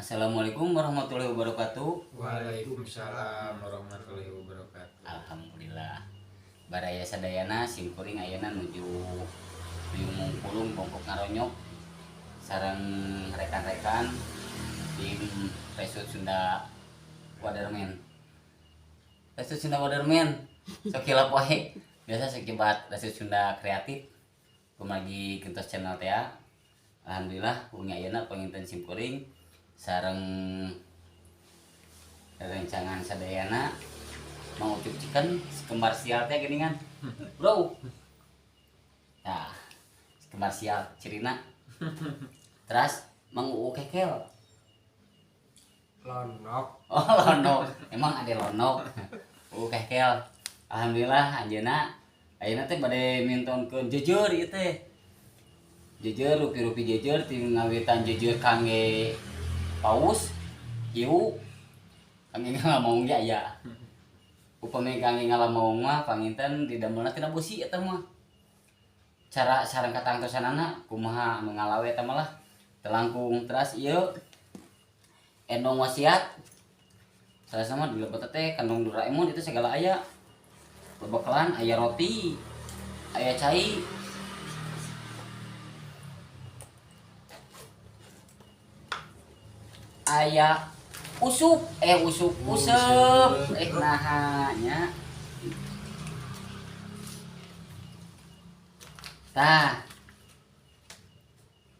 Assalamualaikum warahmatullahi wabarakatuh. Waalaikumsalam warahmatullahi wabarakatuh. Alhamdulillah. Baraya sadayana simkuring ayeuna nuju mungkulung bongkok ngaronyok sareng rekan-rekan tim Resut Sunda Waterman. Resut Sunda Waterman sok hilap wae. Biasa sok jebat Resut Sunda Kreatif. Kumagi gentos channel teh. Alhamdulillah wengi ayeuna panginten simkuring sareng rencangan sadayana mau ucup chicken kembar sial teh geuningan. Bro. Nah, kembar sial cirina. Terus Mang Uu kekel. Lonok. Oh, lonok. Emang ada lonok. Uu kekel. Alhamdulillah anjeunna ayeuna teh bade mintonkeun jujur ieu teh. Jujur rupi-rupi jujur ti ngawitan jujur kangge paus hiu kangge ngalamaung ge aya. Upami kangge ngalamaung mah panginten didamelna tina besi eta mah. Cara sareng katangtosanana kumaha anu ngalawe eta mah lah. Telangkung teras ieu endong wasiat. Salah sama di lebet teh kandung Doraemon itu segala aya. Bebekelan aya roti, aya cai. Aya usup, usup usep, naha nya. Tah.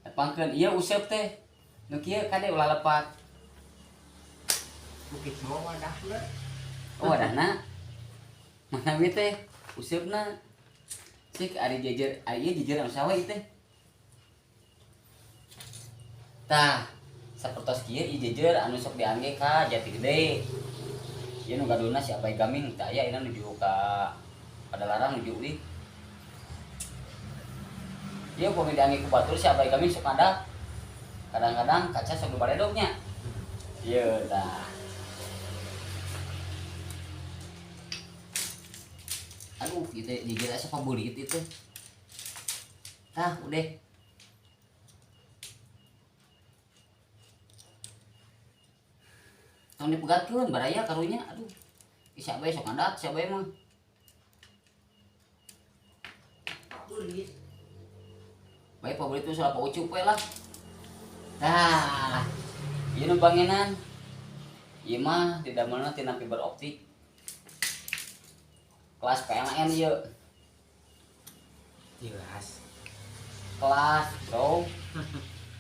Tepangkeun ieu usep teh. Nu kieu kade ulah lepat. Bukit mau wadahna. Oh, wadahna. Mana we teh usepna. Cik ari jejer, ari ieu jejer anu saha we teh. Tah, sapertos kieu ieu jejer anu sok diangge ka Jati Gede. Ieu nu gaduna si Abai Gaming teh aya ayeuna nuju ka Padalarang nuju euy. Ieu upami diangge ku batur si Abai Gaming sok ada. Kadang-kadang kaca sok dibaledog nya. Ieu tah. Aduh, ieu teh jejer asa pabulit ieu teh. Tah, udah. Tong dipegatkeun baraya karunya, aduh. Ih, si Abai sok ngadat, si Abai mah. Bulit. Baik pabulit tuh salah ucup we lah. Tah, ieu nu pangenan. Ieu mah didamelna tina fiber optik. Kelas PLN ieu. Jelas. Kelas, bro.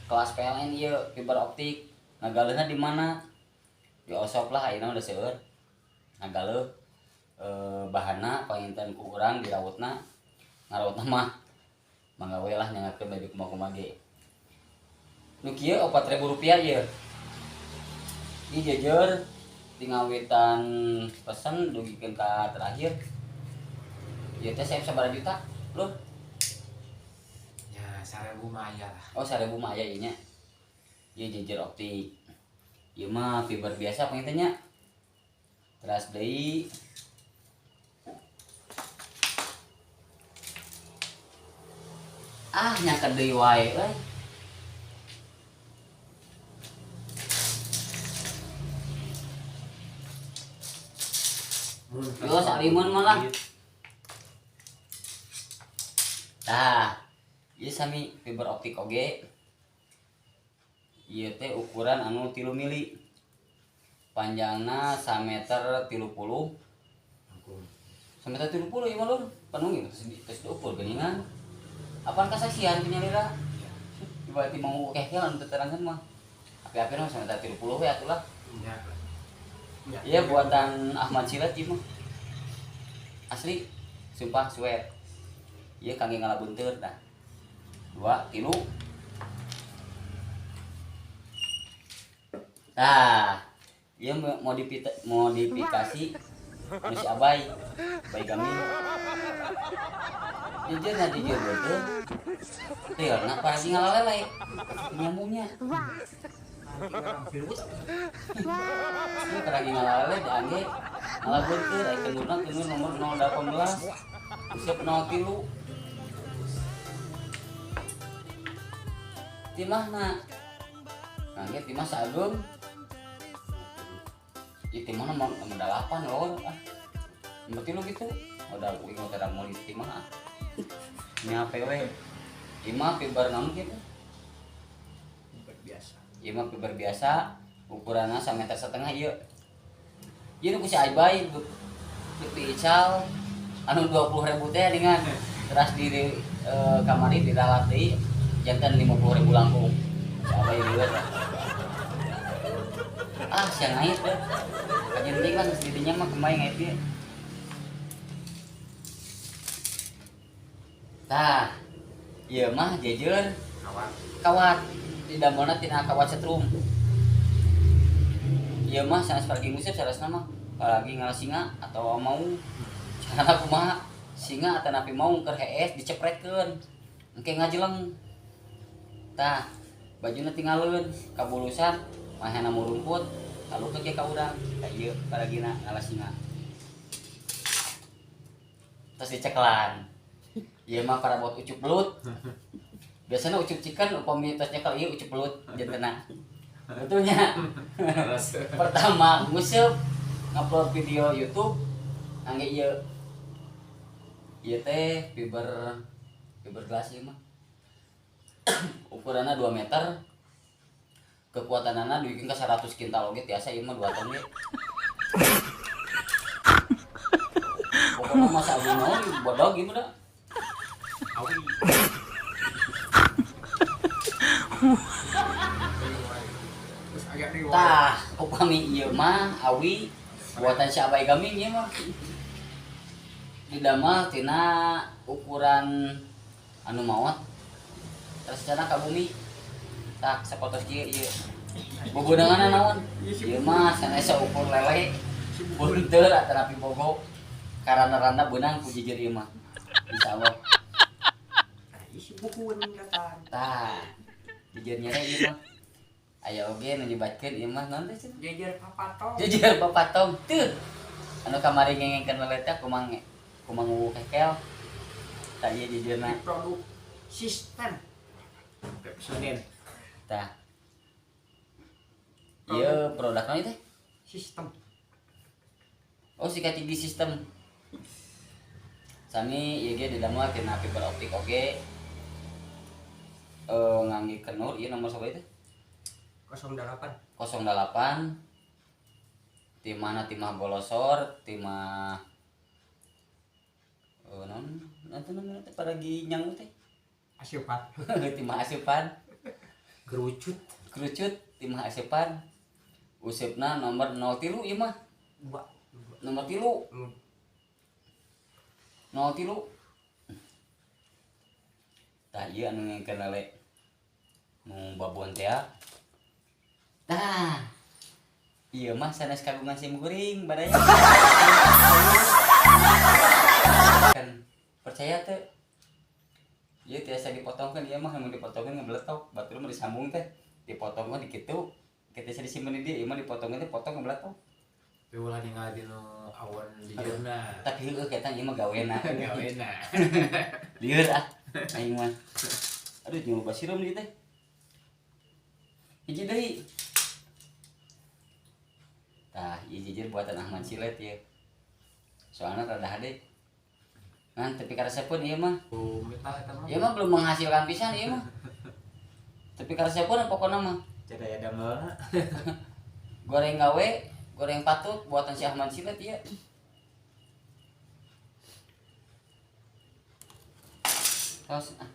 Kelas PLN ieu fiber optik. Ngagaleuhna di mana? Di osop lah ayeuna udah seueur. Ngagaleuh bahanna panginten ku urang dirautna. Ngarautna mah mangga we lah nyangakeun baju kumaha-kumaha ge. Nu kieu 4.000 rupiah ieu. Ieu jejer di ngawitan pesen dugikeun ka terakhir. Ieu teh saya sabaraha juta, Lur? Ya, 1.000 mah aya lah. Oh, 1.000 mah aya ieu nya. Ieu jejer optik. Ieu mah fiber biasa panginten nya. Teras deui. Ah, nyangka deui wae euy. Yo salimun malah. Tah, ieu sami fiber optik oge. Ieu teh ukuran anu 3 mili. Panjangna sameter 30. Sameter 30 ieu mah lur. Penuh ieu terus diukur geuningan. Apaan kasaksian punya lira? Berarti mau kekel anu teterangan mah. Api-api mah sameter 30 we atuh lah. Iya. Iya buatan Ahmad Silat ieu mah. Asli, sumpah sweat. Ieu kangge ngalabunteur tah. 2 3. Tah, ieu modifikasi anu si Abai, Abai Gaming. Jujur na jujur betul. Teu na paragi ngalalele. Nyambungnya. Ieu paragi ngalalele diangge ngalabunteur aya kendurna kendur nomor 018. Usep 03. Timahna. Ngangge timah sageung. Ieu timahna mah nomor 8 lor ah. Nomor 3 gitu. Modal uing mah teu meuli timah ah. Ini HP we. Ieu mah fiber naon kitu? Fiber biasa. Ieu mah fiber biasa, ukuranna 1,5 meter ieu. Ieu nu ku si Aibay di ical anu 20.000 teh dengan teras di kamari diralat deui janten 50.000 langkung. Si Abai lieur lah. Ah, sia ngait deh. Kajian deui kan geus di dinya mah kembali ngait ieu. Tah, ieu mah jejer Kawat. Kawat. Didamelna tina kawat setrum. Ieu mah sanes paragi nguseup saresna mah. Paragi ngala singa atau mau. Carana kumaha? Singa atanapi maung keur hees dicepretkeun. Engke ngajeleng. Tah, bajuna tinggalkeun kabulusan mahena murumput halukeun ge ka urang. Tah ieu paragina ngala singa. Terus dicekelan. Ieu mah parabot ucup belut. Biasanya ucup chicken upami tos nyekel ieu ucup belut jantenna. Betulnya. Pertama nguseup ngupload video YouTube angge ieu. Ieu teh fiber glass ieu mah. Ukuranna 2 meter. Kekuatanana dibikin ka 100 kintal oge tiasa ieu mah 2 ton ge. Pokokna mah sabu naon bodog ieu mah da. Awi. Terus agak nih. Tah, upami ieu mah awi buatan si Abai Gaming ieu mah. Didamel tina ukuran anu maot. Terus cenah ka bumi. Tah, sapotos kieu ieu. Bobodanganna naon? Ieu mah sanes saukur lele. Bunteur atanapi bogo. Karana-randa beunang ku jijir ieu mah. Insyaallah. Isi bukuan kata. Tah, jejer nyere ieu mah. Aya oge nu nyebatkeun ieu mah naon teh cenah? Jejer papatong. Jejer papatong teu. Anu kamari ngengengkeun lele teh kumang kumang uwu kekel. Tah ieu jejerna. Produk sistem. Pepsoden. Tah. Ieu produk naon teh? Sistem. Oh, sikat gigi sistem. Sami ieu ge didamel tina fiber optik oge. Ngangge kenur ieu nomor sabaraha teh? 08. 08. Timahna timah golosor, timah naon? Nanti namanya teh paragi nyangu teh. Asupan. Timah asupan. Kerucut. Kerucut timah asupan. Usepna nomor 03 ieu mah. 2. Nomor 3. 03. Tah ieu anu ngengkeun lele nu babon teh. Tah. Ieu mah sanes kagungan sim kuring badaya. Kan percaya teu? Ieu tiasa dipotongkeun ieu mah mun dipotongkeun ngebeletok, batur mah disambung teh. Dipotongkeun di kitu, kitu bisa disimpen di dieu, ieu mah dipotongkeun teh potong ngebeletok. Tapi ulah ningali nu awon di jerna. Tapi heueuh eta ieu mah gawena. Gawena. Lieur ah aing mah. Aduh nyoba basireum ieu teh. Hiji deui. Tah, ieu jijir buatan Ahmad Silet ieu. Soalna rada hade. Ngan tapi karesepkeun ieu mah. Oh, metal eta mah. Ieu mah belum menghasilkan pisan ieu mah. Tapi karesepkeun pokona mah. Cada damelna. Goreng gawe, goreng patut buatan si Ahmad Silet ieu. Tos ah.